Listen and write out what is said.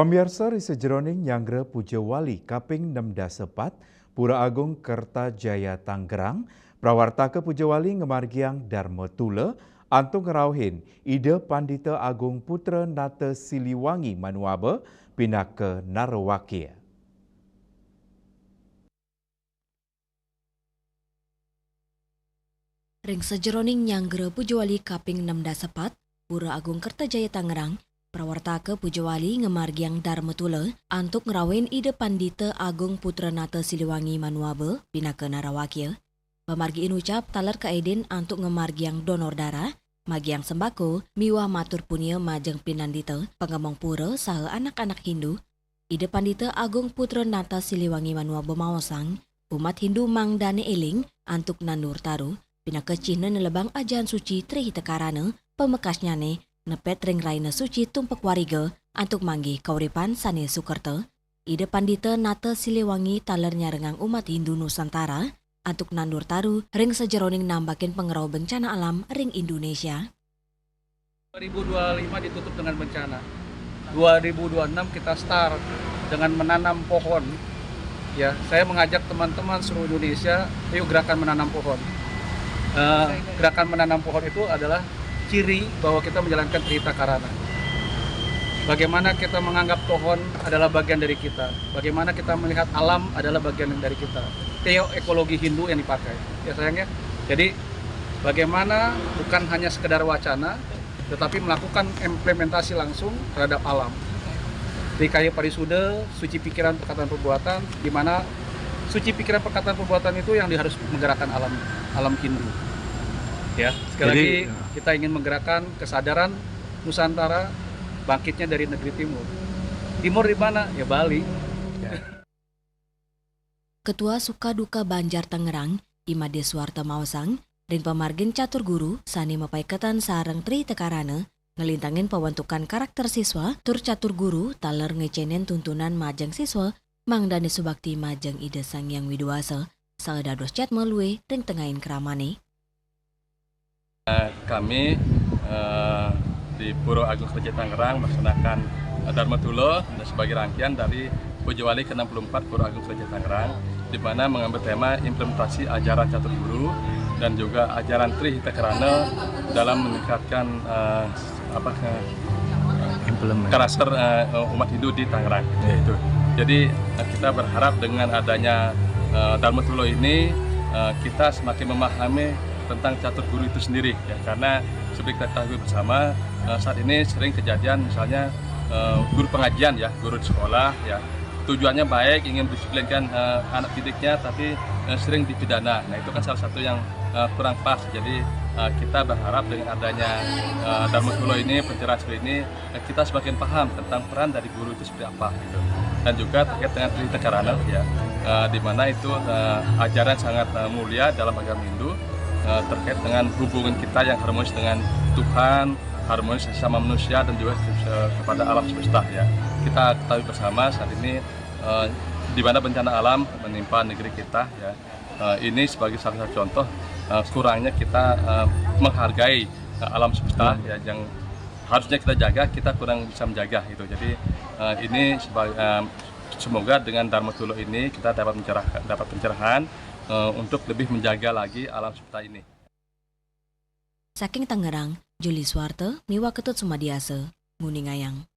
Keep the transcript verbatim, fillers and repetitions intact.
Pamiarsa, ri sajeroning nyanggra Puja Wali kaping enam dasa pat, Pura Agung Kertajaya Tangerang, prawartaka Puja Wali ngamargiang Dharma Tula antuk ngrauhin Ida Pandita Agung Putra Nata Siliwangi Manuaba pinaka narawakya. Ring sajeroning nyanggra Puja Wali kaping enam dasa pat, Pura Agung Kertajaya Tangerang, prawartaka Puja Wali ngamargiang Dharma Tula antuk ngrauhin Ida Pandita Agung Putra Nata Siliwangi Manuaba pinaka narawakya. Pamargi inucap taler kaedin antuk ngamargiang donor darah, magiang sembako, miwah matur punia majeng pinandita, pangemong pura saha anak-anak Hindu. Ida Pandita Agung Putra Nata Siliwangi Manuaba maosang, umat Hindu mangdane eling antuk nandur taru, pinaka cihna nelebang ajahan suci Tri Hita Karana, pamekasnyane nepet ring rahina suci Tumpek Wariga antuk manggih kauripan sane sukerta. Ida Pandita Nata Siliwangi taler nyarengang umat Hindu Nusantara antuk nandur taru ring sajeroning nambakin pangrauh bencana alam ring Indonesia. Dua ribu dua puluh lima ditutup dengan bencana. Dua ribu dua puluh enam kita start dengan menanam pohon. Ya, saya mengajak teman-teman seluruh Indonesia, ayo gerakan menanam pohon. Eh, gerakan menanam pohon itu adalah ciri bahwa kita menjalankan Tri Hita Karana. Bagaimana kita menganggap pohon adalah bagian dari kita. Bagaimana kita melihat alam adalah bagian dari kita. Teoekologi Hindu yang dipakai. Ya, sayang ya. Jadi, bagaimana bukan hanya sekedar wacana, tetapi melakukan implementasi langsung terhadap alam. Dikaya parisuda, suci pikiran, perkataan, perbuatan, di mana suci pikiran, perkataan, perbuatan itu yang harus menggerakkan alam, alam Hindu. Ya, sekali Jadi, lagi, ya. Kita ingin menggerakkan kesadaran Nusantara bangkitnya dari negeri Timur. Timur di mana? Ya, Bali. Ya. Ketua Sukaduka Banjar Tangerang, I Made Suwarta maosang, ring pamargin catur guru sane mapaiketan sareng Tri Hita Karana, nglintangin pawentukan karakter siswa, tur catur guru taler ngecennin tuntunan majeng siswa, mangdane subakti majeng Ida Sang Hyang Widi Wasa, saha dados cetma luih ring tengahing kramane. Eh, kami, eh, di Pura Agung Kertajaya Tangerang melaksanakan, eh, Dharma Tula dan sebagai rangkaian dari Puja Wali ke enam puluh empat Pura Agung Kertajaya Tangerang, di mana mengambil tema implementasi ajaran catur guru dan juga ajaran Tri Hita Karana dalam meningkatkan, eh, apa, eh, Implement. Karakter, eh, umat Hindu di Tangerang. Ya. Itu. Jadi, eh, kita berharap dengan adanya, eh, Dharma Tula ini, eh, kita semakin memahami tentang catur guru itu sendiri, ya, karena seperti kita ketahui bersama, eh, saat ini sering kejadian misalnya, eh, guru pengajian, ya, guru di sekolah, ya, tujuannya baik, ingin mendisiplinkan, eh, anak didiknya, tapi, eh, sering dipidana. Nah, itu kan salah satu yang, eh, kurang pas. Jadi, eh, kita berharap dengan adanya, eh, Dharma Tula ini, pencerahan seperti ini, eh, kita semakin paham tentang peran dari guru itu seperti apa, gitu. Dan juga terkait dengan Tri Hita Karana, ya, eh, di mana itu, eh, ajaran sangat, eh, mulia dalam agama Hindu, eh, terkait dengan hubungan kita yang harmonis dengan Tuhan, harmonis sesama manusia, dan juga, eh, kepada alam semesta, ya. Kita ketahui bersama saat ini, eh, di mana bencana alam menimpa negeri kita, ya. Eh, ini sebagai salah satu contoh, eh, kurangnya kita, eh, menghargai, eh, alam semesta, ya, yang harusnya kita jaga, kita kurang bisa menjaga, gitu. Jadi, eh, ini seba-, eh, semoga dengan Dharma Tula ini kita dapat mencerah-, dapat pencerahan, eh, untuk lebih menjaga lagi alam semesta ini. Saking Tangerang, Juli Suwarta miwah Ketut Sumadiasa, nguningayang.